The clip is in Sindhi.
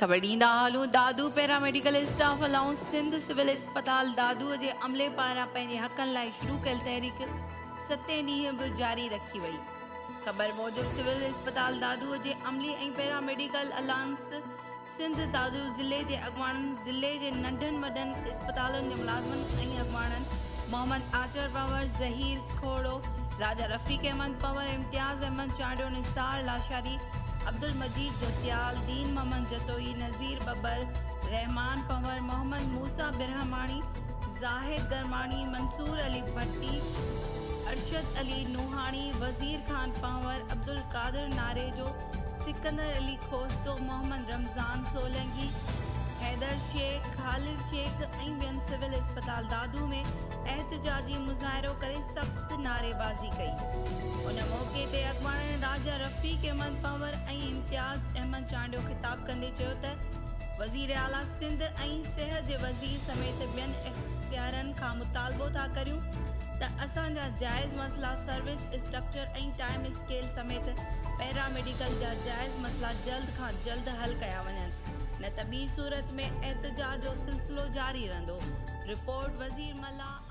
خبر ڏيندا هلون Dadu paramedical staff allowance Sindh civil اسپتال دادو جي عملي پاران پنهنجي حقن لاء شروع ڪيل تحريڪ ستين ڏينهن به جاري رکي وئي. خبر موجب سول اسپتال دادو جي عملي ۽ پيراميڊيڪل الائونس سنڌ دادو ضلعي جي اڳواڻن ضلعي جي ننڍن وڏن اسپتالن جي ملازمن ۽ اڳواڻن محمد آچر پنهور، ظهير کوڙو، راجا رفيق احمد پنهور، امتياز احمد چانڊيو، نثار لاشاري، عبدالمجيد جهتيال، دين محمد جتوئي، نذير ٻٻر، رحمان پنهور، محمد موسيٰ برهماڻي، زاهد گرماڻي، منصور علي ڀٽي، ارشد علي نوحاڻي، وزير خان پنهور، عبدالقادر ناريجو، سڪندر علي کوسو، محمد رمضان سولنگي، حيدر شيخ، خالد شيخ ۽ ٻين سول اسپتال دادو ۾ احتجاجي مظاهرو ڪري سخت نعريبازي ڪئي. ان موقعي تي اڳواڻن راجا رفيق احمد پنهور ۽ امتياز احمد چانڊيو خطاب ڪندي چيو ته وزيراعليٰ سنڌ ۽ صحت جي وزير سميت ٻين اختيارين کان مطالبو ٿا ڪريون ته اسان جا جائز مسئلا سروس اسٽرڪچر ۽ ٽائيم اسڪيل سميت پيرا ميڊيڪل جا جائز مسئلا جلد کان جلد حل ڪيا وڃن نه ته ٻي صورت ۾ احتجاج جو سلسلو جاري رهندو، رپورٽ وزير ملاح.